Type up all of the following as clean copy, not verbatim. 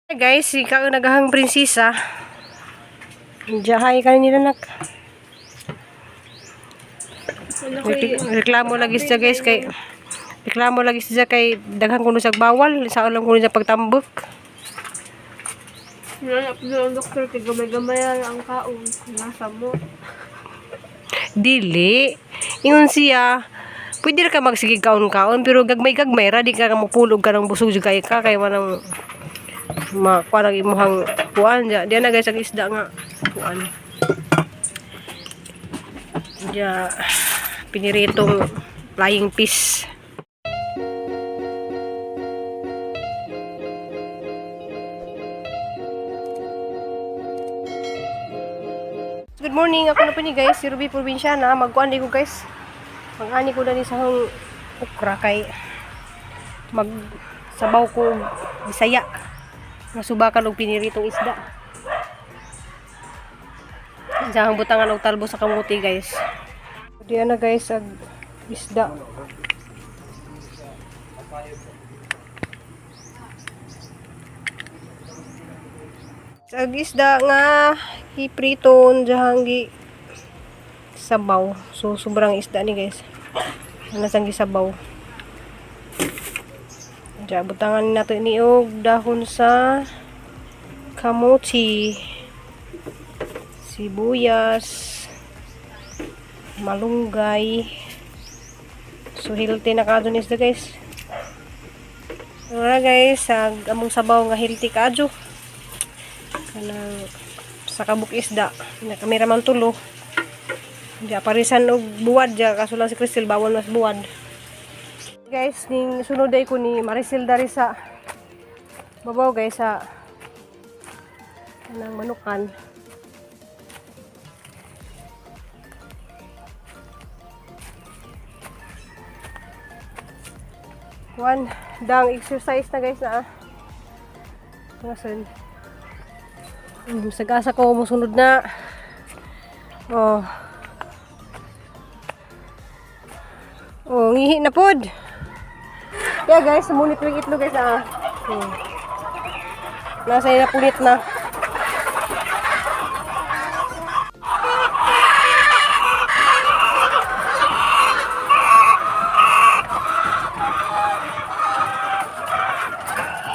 Hey guys, ikaw ang nagahang prinsesa. Diyahay ka nila nak. Reklamo lagi siya, guys, kay reklamo lagi siya kay daghan kuno sa bawal sa lang kuno sa pagtambok. Wala po ang doktor kay gamay-gamay ang kaon. Nasa mo. Dili. Ingon siya, pwede ra ka magsige kaon-kaon pero gagmay-gagmay ra di ka mupulog ka ng busog jud kay ka kay manang makuha ang imuhang kuan diya. Diya na guys ang isda nga kuan. Diya piniritong flying fish. Good morning, ako na po ni guys, si Ruby Provinciana. Magkuan di ko, guys. Mag-ani ko na ni sa akong okra kay mag sabaw ko og Bisaya. Masubakan og piniritong isda. Sa akong butangan og talbo sa kamuti, guys. Diyan na guys ag isda. Sa isda nga ipriton diyang gi sabaw. So sobrang isda ni, guys. Ano sang gisabaw. Diya butangan nato ni og dahon sa kamuti, sibuyas, malunggay. So healthy na kaadto ni isda, guys. Alright guys, sa among sabaw nga healthy kaadto. Kanang sa kabuk isda na kamera man tulo. Diya parisan og buwad diya kaso lang si Crystal bawal mas buwad. Guys, ning sunod ay ko ni Maricel dari sa babaw, guys, sa kanang manukan. One, dang exercise na guys na ah. Mga sun. Sagasa ko musunod na. Oh. Oh, ngihi na pod. Yeah guys, sumunit yung itlog, guys ah. Nasa na punit na.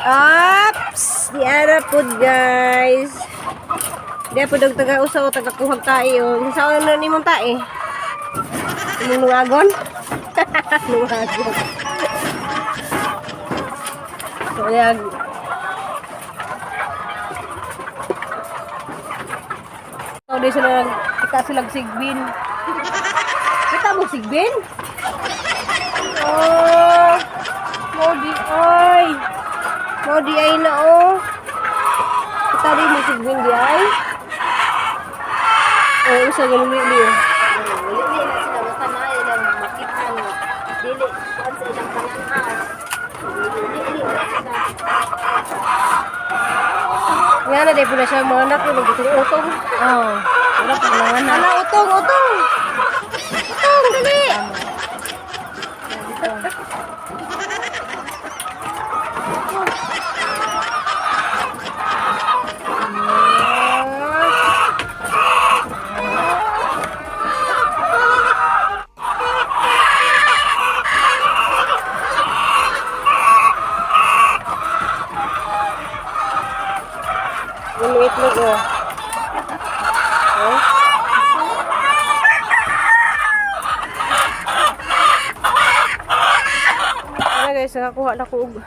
Ups! Di ara pod, guys. Di pod og taga usa o taga kuhag tae o. Sa na nimong tae? Imong nungagon? Nungagon. So kaya so, di sila kita sila sigbin. Kita mo sigbin? Oh, mo di ay. Mo di ay na oh. Kita di mo sigbin di ay. Oh, usa ganun ni oh. Dili na sila basta na ilang makita nga dili kuan sa ilang pananaw. Dili na sila. Nga na, di po na siya mga anak, mag-utong-utong. Oh, wala pa mga anak. Ala, utong, utong! Utong, dali! Yung itlog, oh. Oh. Ano guys, nakakuha na ko og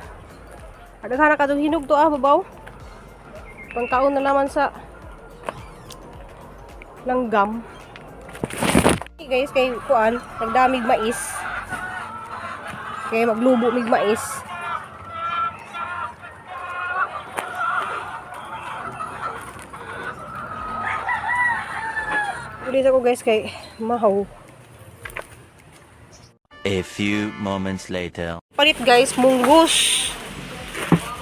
daghan na kadtong hinog to ah, babaw. Pangkaon na naman sa langgam. Okay, guys, kay kuan, nagdamig mais. Kay maglubo mig mais. Ulit ako guys kay mahaw. A few moments later. Palit guys, munggus.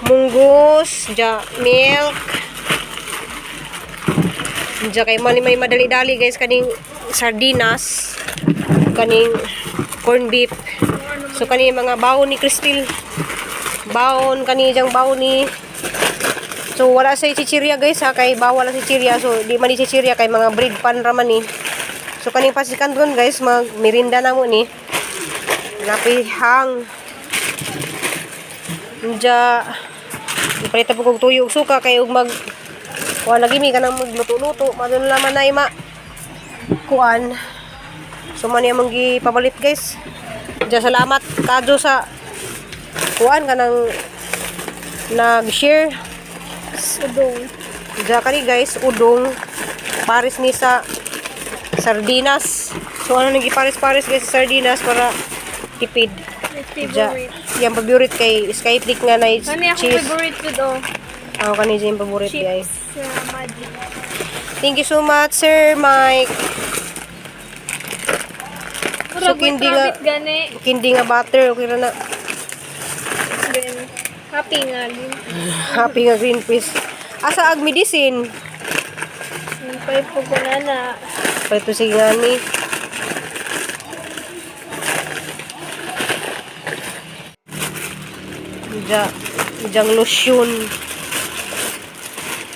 Munggus, ja, milk. Ja kay mani may madali-dali guys kaning sardinas, kaning corn beef. So kani mga baon ni Crystal. Baon kani jang baon ni So wala sa chichirya, guys, ha, kay bawal ang chichirya. So di man ni chichirya kay mga bread pan ra man ni. So kaning pancit canton, guys, mag merinda na mo ni. Napihang. Diya ipalit po kog tuyo ug suka kay ug mag kuan lagi mi kanang magluto-luto madun laman na ima kuan. So man among gipabalit, guys. Diya salamat kadyo sa kuan kanang nag-share. Udong. Diya kani, guys, udong pares ni sa sardinas. So ano nang gipares-pares, guys, sa sardinas para tipid. My Diya, favorite. yung favorite kay Skyflick nga na Kani ako cheese. favorite with oh. Ako kani siya yung favorite ay. Chips sa magic. Thank you so much, Sir Mike. Murag So, may hindi nga- rabbit gani. Kindi nga butter, okay ra na. Then, happy nga din. Happy nga green peas. Asa ag medicine? Nagpalit po ko na na. Palito sige nga ni. Diya, diyang lotion.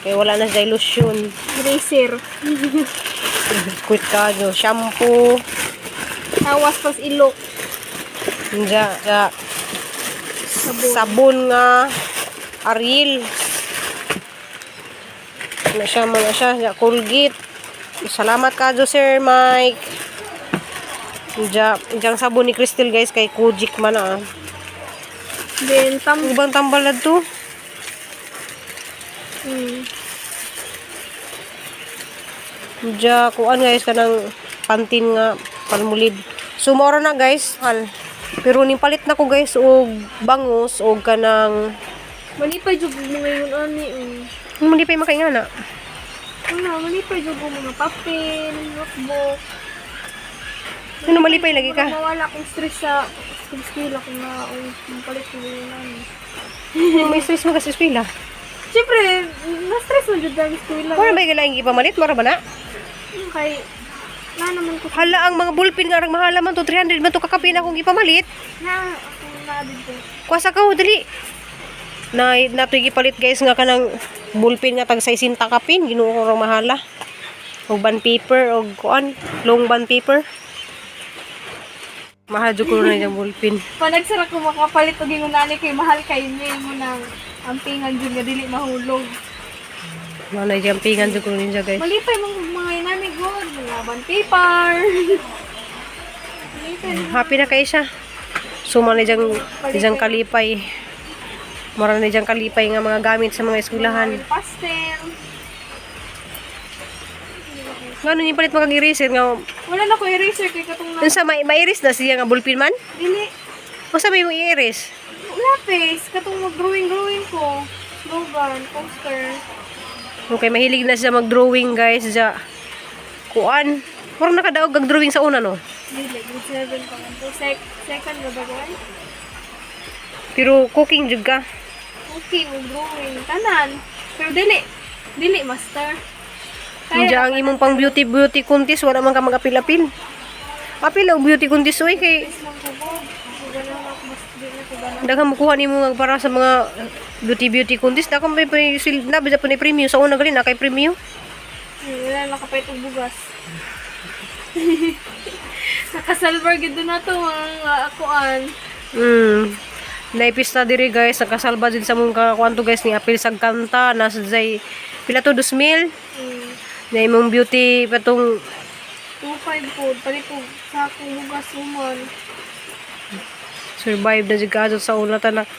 Kaya wala na siya lotion. Eraser. Quit ka, no. Shampoo. Tawas pas ilok. Diya, diya. Sabon. Sabon nga Ariel. Na siya, mga siya. Diya, Colgate. Salamat ka, Sir Mike. Diya, diyang sabon ni Crystal, guys, kay Kojic man ah. Then, tam... Ang ibang tambalad to. Diya, kuan, guys, kanang pantin nga palmulid. So, mora na, guys. Hal. Pero ning palit na ko, guys, og bangus og kanang Malipay jud mo ngayon ani. Hindi pa yung makaingana. Ano, malipay jud mo mga papel, notebook. Ano malipay lagi ka? Murag mawala akong stress sa eskwela kung na kung palit ko ngayon ani. May stress mo kasi eskwela. Siyempre, na-stress mo jud ang eskwela. Mura ba yung laing ipamalit? Mura ba na? Kay na naman ko Hala ang mga bullpen nga arang mahala man to 300 man to kakapin akong ipamalit. na akong na dito. Kuwasa ka ho, dali. Na natoy gipalit, guys, nga kanang bullpen nga tag 60 kapin, Ginoo ko rong mahala. Og bond paper og kuan, long bond paper. Mahal jud ko na yung bullpen. Panagsara ko makapalit og ingon ani kay mahal kay ni mo nang ang pingan jud nga dili mahulog. Manay diyang pingan jud ko ninja, guys. Malipay mong mga inani god, mga bond paper. Malipay. Happy na kay siya. So manay diyang diyang kalipay. Mara na diyang kalipay nga mga gamit sa mga eskwelahan. Pastel. Ngano ni palit mga eraser nga Wala na ko eraser kay katong na. unsa may ma-erase na siya nga bullpen man? Dili. Unsa may imong i-erase? Lapis katong mag-drawing drawing ko. Slogan, poster. Okay, mahilig na siya mag-drawing, guys. Diya. Kuan. Parang nakadaog ang drawing sa una, no? Dili, grade 7 pa man to. Second ba ba? Pero cooking jud ka. Okay, mag-drawing. Tanan. Pero dili. Dili, master. Diya ang imong pang beauty beauty contest, wala man ka mag-apil-apil. Apil og beauty contest oy kay Lang ko ba? Ako ganang ako, mas di na ko ganang. daghan mo kuha nimo nga para sa mga beauty beauty contest. Dako may na ba po ni premium sa una gali na kay premium. Wala na nakapait og bugas. Nakasalbar gid na to mga akuan. Naipista diri, guys, nakasalba din sa mong kakuanto, guys, ni apil sa kanta nasa zay pila to 2,000. Na imong beauty patong 2.5 po, palit ko sa akong bugas human. Survive na jud ka sa una tanak.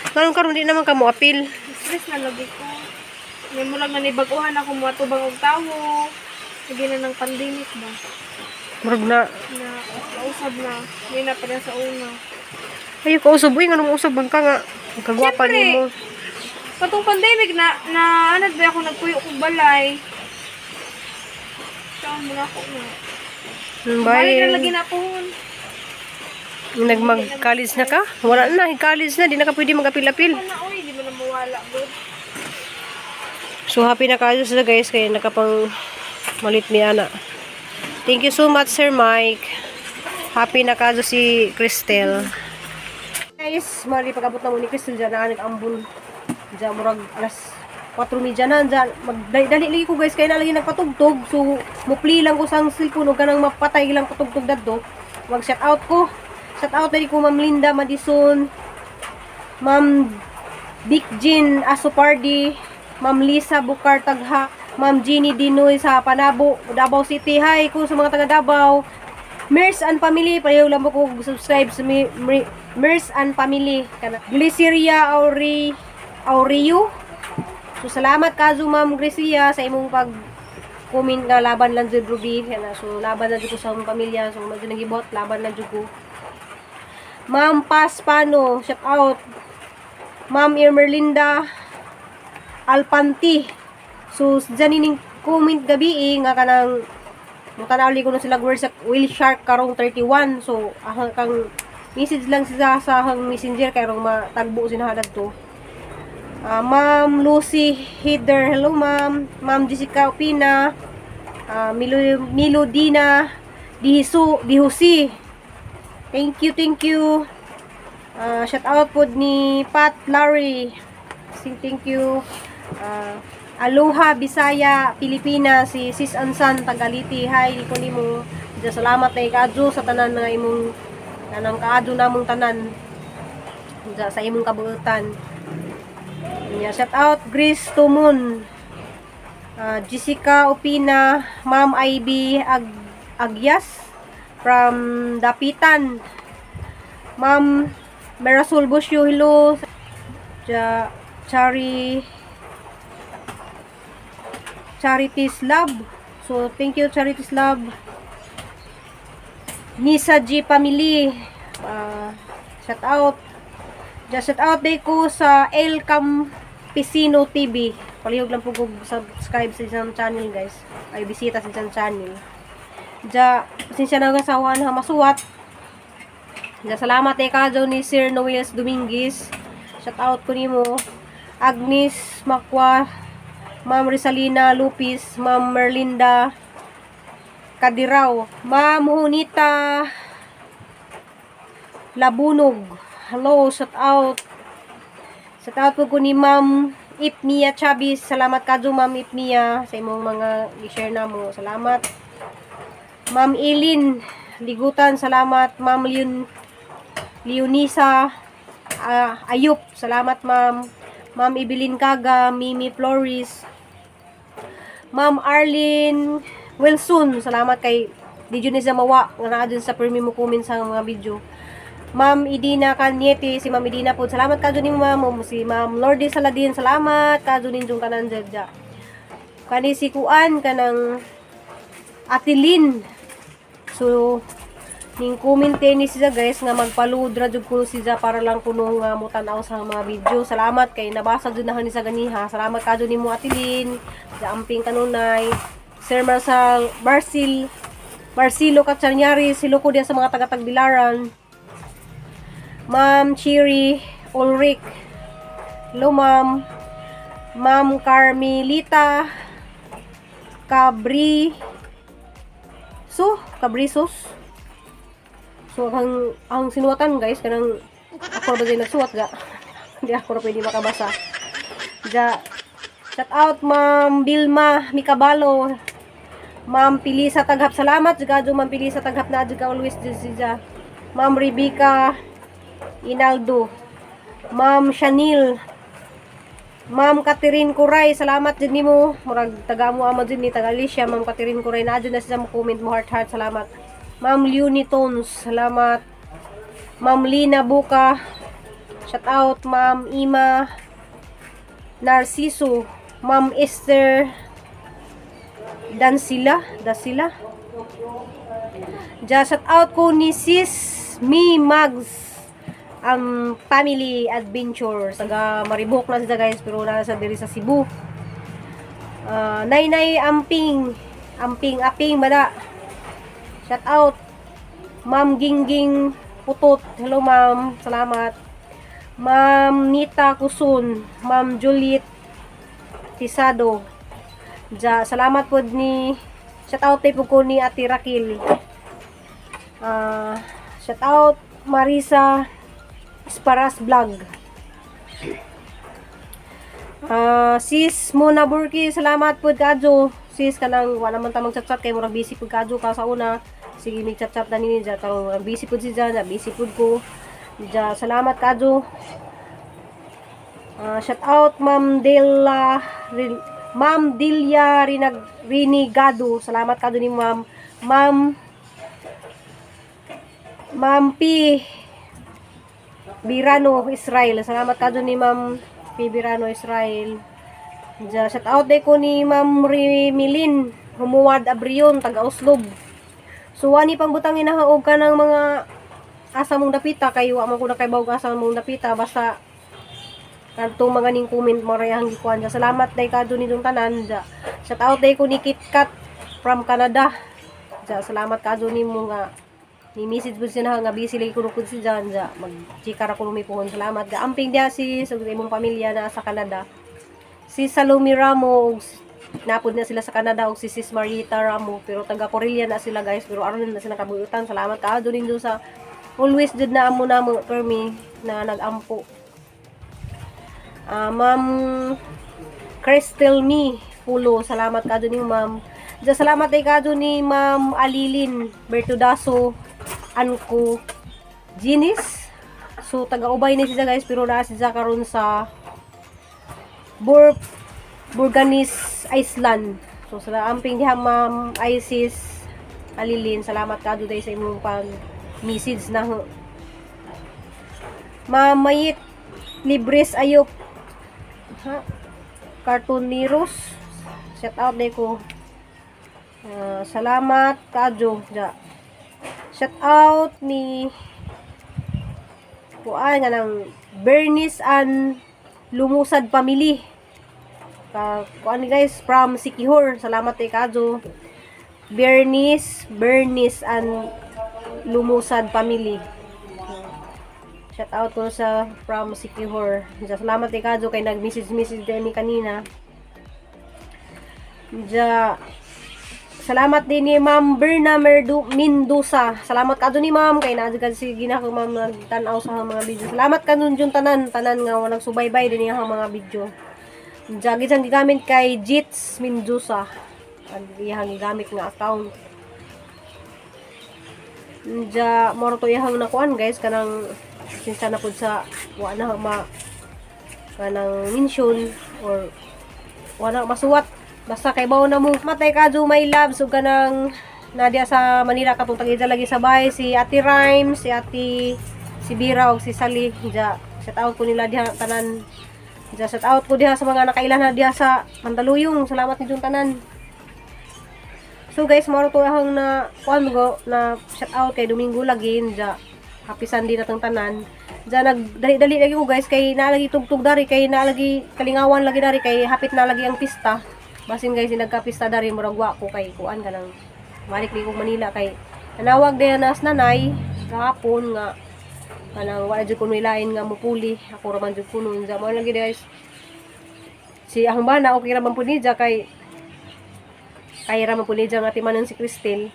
Karon karon di naman ka mo apil. Stress na lagi ko. May murag na nibag-uhan ako mga tubang og tawo. Lagi na ng pandemic ba? Murag na Na nausab na. Hindi na pa sa una. Ayo ko usab uy, nganong usab man ka nga kagwapa Siyempre. nimo. Katong pandemic na na anad ba ako nagpuyo kog balay. Siya mo na ako na. Balik na Bye. lagi na pohon. Nagmag college na ka? Wala na, college na di na ka pwede magapil-apil. Wala oy, di mo na mawala bro. So happy na kayo sila, guys, kaya nakapang malit ni ana. Thank you so much, Sir Mike. Happy na kayo si Cristel. Guys, mali pag-abot na mo ni Cristel dyan na nag-ambon. Dyan murag alas 4:30 na dyan. Magdali dali lagi ko, guys, kay na lagi nagpatugtog. So mupli lang ko sa cellphone ug kanang mapatay lang patugtog dadto. Mag shout out ko. Shout out dali ko Ma'am Linda Madison, Ma'am Big Jean Asopardi, Ma'am Lisa Bukar Tagha, Ma'am Jeannie Dinoy sa Panabo, Davao City. Hi ko sa mga taga Davao. Mers and Family, pareho lang mo ko subscribe sa Mers and Family. Kana Glyceria Auri Auriyo. So salamat kazo, Ma'am Gracia, sa imong pag comment nga laban lang jud, Ruby. Kana so laban lang jud ko sa akong pamilya. So medyo nagibot, laban lang jud ko. Ma'am Paz Pano, shout out. Ma'am Irmerlinda Alpanti. So dyan ining comment gabi eh, nga kanang mutanaw ko na sila words sa Will Shark karong 31. So ahang kang message lang siya sa ahang messenger kay rong matagbo sinahadad to. Ah, Ma'am Lucy Heather, hello, ma'am. Ma'am Jessica Opina, Milo, Milodina Dihisu, Dihusi. Thank you, thank you. Shout out po ni Pat Larry. Thank you. Aloha Bisaya, Pilipinas, si Sis Ansan Tagaliti. Hi, ko nimo. Diya, salamat na ikaadyo sa tanan nga imong kanang kaadyo namong tanan. Diya, sa imong kabuutan. Nya, shout out Grace Tumun. Jessica Opina, Ma'am Ivy Agyas from Dapitan. Ma'am Merasol Busio, hello. Ja, Charities Love. So, thank you, Charities Love. Nisa G Family. Shout out. Just shout out day ko sa El Campesino TV. Palihog lang po ko subscribe sa isang channel, guys. Ay bisita sa isang channel. Ja, pasensya na nga sa ha masuwat. Ja, salamat eh kajo ni Sir Noel Dominguez. Shout out ko nimo. Agnes Makwa, Ma'am Rizalina Lupis, Ma'am Merlinda Kadiraw, Ma'am Junita Labunog. Hello, shout out. Shout out po ko ni Ma'am Ipmia Chavez. Salamat kadyo, Ma'am Ipmia, sa imong mga i-share na mo. Salamat. Ma'am Ilin Ligutan, salamat. Ma'am Leonisa Ayup, salamat, ma'am. Ma'am Evelyn Kaga, Mimi Flores, Ma'am Arlene Wilson, salamat kay di jud ni siya mawa nga naa dun sa permi mo comment sa mga video. Ma'am Idina Cañete, si Ma'am Idina po. Salamat kadyo ni ma'am. Si Ma'am Lourdes Saladin, salamat kadyo ninyong kanan dyan. Kani si Kuan kanang Atilin. So ning comment ni siya, guys, nga magpaludra jud kuno siya para lang kuno nga motan-aw sa mga video. Salamat kay nabasa jud na ni sa ganiha. Salamat kadyo nimo, Atilin. Sa amping kanunay. Sir Marcel Marcel Marcelo Cachanyari, silo ko diya sa mga taga-Tagbilaran. Ma'am Chiri Ulrich. Hello, ma'am. Ma'am Carmelita Cabri So, Cabrisos. So, ang sinuwatan, guys, kanang ako ba din nagsuwat ga. Hindi ako ra pwede makabasa. Ja, shout out Ma'am Bilma Mikabalo. Ma'am Pilisa Taghap, salamat jud Ma'am Pilisa Taghap na jud ka always jud siya. Ma'am Rebecca Inaldo. Ma'am Chanil. Ma'am Catherine Kuray, salamat jud nimo. Murag taga mo ama jud ni taga Alicia, Ma'am Catherine Kuray na jud na siya mo comment mo heart heart, salamat. Ma'am Leonie Tones, salamat. Ma'am Lina Buka, shout out Ma'am Ima Narciso, Ma'am Esther Dansila, Dasila. Ja, shout out ko ni Sis Mi Mags ang Family Adventure. Taga Maribojoc na siya, guys, pero nasa diri sa Cebu. Naynay Amping, Amping Aping bada. Shout out Ma'am Gingging Putot. Hello, ma'am, salamat. Ma'am Nita Kusun, Ma'am Juliet Tisado. Ja, salamat po ni shout out po ko ni Ate Raquel. Shout out Marisa Sparas Vlog. Ah, sis Mona Burki, salamat pud kadyo. Sis, kanang wala man ta mag-chat-chat kay murag busy pud kadyo ka sa una. Sige, mig chat-chat na nini dyan. Karon murag busy pud si dyan, busy pud ko. Dya, salamat kadyo. Ah, shout out Ma'am Dela Ma'am Delia Rinag Rinigado. Salamat kadyo ni Ma'am. Ma'am Ma'am P Birano Israel. Salamat kadyo ni Ma'am P Birano Israel. Diya, shout out day ko ni Ma'am Rimilin Humuwad Abrion, taga Oslob. So wani pang butang inahaog ka ng mga asa mong dapita kay wa man ko nakaibaw asa mong dapita, basta kadtong mga ning comment mo ray ang gikuan. Diya, salamat day kadto ni tanan. Diya, shout out day ko ni KitKat from Canada. Diya, salamat kadto nimo nga ni message po siya na nga busy lagi kuno pud si Jan. Diya, mag-chika ra kuno mi puhon. Salamat ga amping diya si sa imong pamilya na sa Canada, si Salome Ramo ug napod na sila sa Canada, ug si Sis Marita Ramo, pero taga Corelia na sila, guys, pero aron na sila kabuyutan. Salamat ka ninyo sa always jud na amo namo permi na nagampo. Ah, Ma'am Crystal Me Pulo, salamat ka ni Ma'am. Diyan, salamat ay kadto ni Ma'am Alilin Bertudaso Anko Ginis. So taga-ubay ni siya, guys, pero naa siya karon sa Burganis Island. So sa amping diha, Ma'am Isis Alilin, salamat kadto day sa imong pag message na ho. Ma'am Mayit Libres Ayop ha Cartooneros, shout out day ko. Ah, salamat kadyo ja. Shout out ni kuan nga ng Bernice and Lumusad family. Ka kuan ni, guys, from Sikihor. Salamat kay kadyo. Bernice and Lumusad family. Shout out ko sa from Sikihor. Ja, salamat kay kadyo kay nag-message message din ni kanina. Ja, salamat din ni Ma'am Berna Merdu Mendoza. Salamat ka ni Ma'am kay naa jud sige na ko, Ma'am, nagtan-aw sa mga video. Salamat ka nun yung tanan tanan nga walang subaybay din ang mga video. Ja, gisang gigamit kay Jits Mendoza. Ang iyang gigamit nga account. Ja, moro to iyang nakuan, guys, kanang sinsa na pud sa wa na ma kanang mention or wala masuwat, basta kay bawo na mo matay ka my loves, ug kanang nadia sa Manila katong tag lagi sa bahay, si Ate Rhymes, si Ate si Bira ug si Sally. Ja, shout out ko nila diha tanan. Ja, shout out ko diha sa mga nakailan na diha sa Mandaluyong. Salamat ni tanan. So guys, mao to ahong na kuan go na shout out kay Domingo lagi. Ja, happy Sunday na tong tanan. Ja, nag dali-dali lagi ko, guys, kay naa lagi tugtog dari, kay naa lagi kalingawan lagi dari, kay hapit na lagi ang pista. Basin, guys, nagkapista dari murag wa ko kay kuan ka nang balik ni ko Manila kay nanawag din nas nanay gahapon nga kanang wala jud ko lain nga mupuli, ako ra man jud kuno. Ja, mao lagi, guys, si ang bana okay ra man pud niya kay kay ra man pud niya nga timanan si Cristel,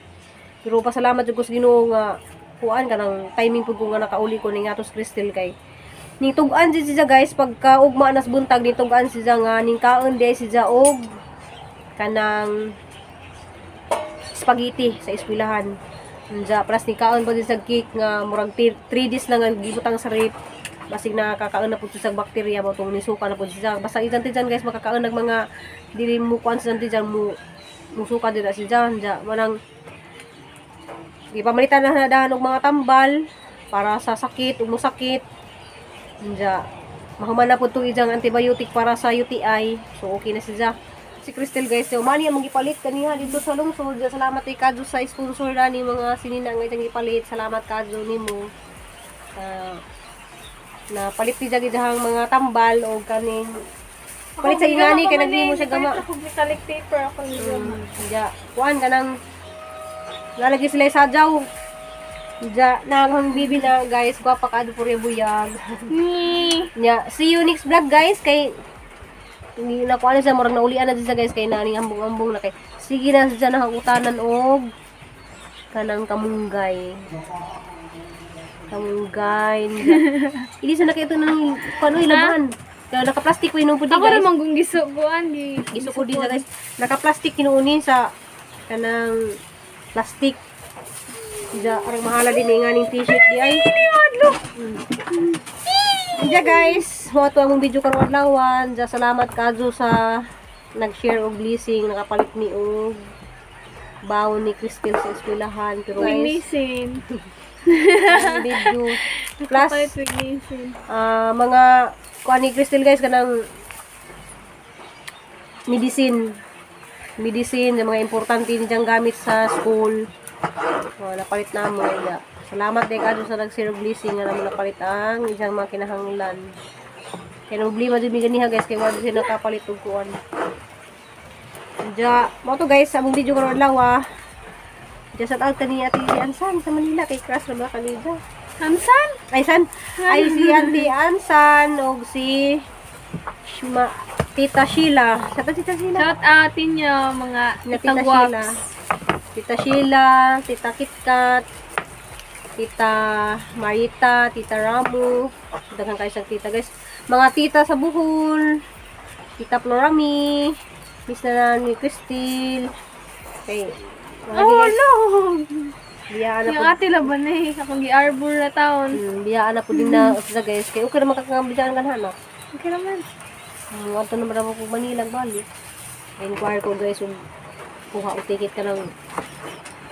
pero pasalamat jud ko sa Ginoo nga kuan kanang timing pud ko nga nakauli ko ning atos Cristel kay ning tug-an jud siya, guys, pagka ugma nas buntag ning tug-an siya nga ning kaon di siya og kanang spaghetti sa eskwelahan. Unja, plus ni kaon pa din sa cake nga murag 3 days na nga gibutang sa ref. Basig nakakaon na pud siya sa bakterya mo tong nisuka na pud siya. Basta itan tiyan, guys, makakaon ng mga dili mo kuan sa tiyan mo musuka din na siya. Unja, manang gipamalitan na dahan og mga tambal para sa sakit ug musakit. Unja, mahuman na pud tong ijang antibiotic para sa UTI. So okay na siya. Si Crystal, guys, so mani ang gipalit kaniha dito sa lungsod. Salamat kay Kadyo sa sponsor na ni mga sinina nga itang gipalit. Salamat Kadyo nimo. Na palit ni jagi dahang mga tambal o kaning palit sa ingani kay naghimo siya gama. Ako metallic paper ako ni gama. Ja, kuan kanang nalagi sila sa sadyaw. Ja, nang bibi na, guys, gwapa ka puro buyag. Ni. Nya, see you next vlog, guys, kay hindi na ko ano siya murag naulian na siya, guys, kay naning ambong-ambong na kay sige na siya nakakutanan og kanang kamunggay. Kamunggay. Hindi sa nakita ng kuno ilaban. Kaya naka-plastic ko inom po di, Ako guys. rin manggong gisuguan. Giso ko di na, guys. Naka-plastic kinuunin sa kanang plastic. Diya, arang mahala din nga ning t-shirt di ay. Diya, guys, mao to among video karong adlawan. Diya, salamat kadyo sa nag-share og blessing, nakapalit mi og bawon ni Crystal sa eskwelahan. Pero guys, Wignisin. ang video plus Kapalit wignisin. Ah, mga kuan ni Crystal, guys, kanang medicine medicine, yung mga importante niyang gamit sa school. Oh, napalit na mo ya. Salamat din kadto sa nag-share blessing nga namo napalit ang isang mga kinahanglan. Kay problema jud mi ganiha, guys, kay wa jud siya nakapalit og kuan. Diya, mao to, guys, among video karon adlaw ah. Diya, shout out kani Ate Ansan sa Manila kay crush ra ba kanida. Hansan? Ay, san? Ay, si Auntie Ansan og si Shma, Tita Sheila. Sa Tita Sheila. Shout out inyo mga Na Tita Tita Sheila. Guaps. Tita Sheila, Tita Kitkat, Tita Marita, Tita Ramu. Daghan kayo sa tita, guys. Mga tita sa Bohol, Tita Florami, Miss na ni Christine. Okay. Mga Oh, guys, no! biyaan na Yung po. ate laban eh. Akong gi-arbor na taon. Biyaan na po din na sa guys. Kay okay na makakangabidaan ka na, no? Okay naman. Ato naman ako kung Manila balik. Inquire ko, guys, kung kuha og ticket ka ng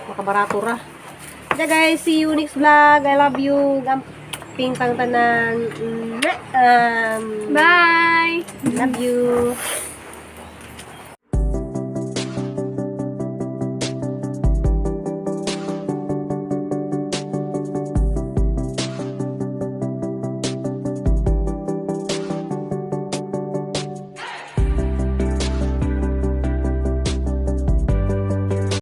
makabarato ra. Yeah, guys, see you next vlog. I love you. Gamping tang tanan. Bye! Love you.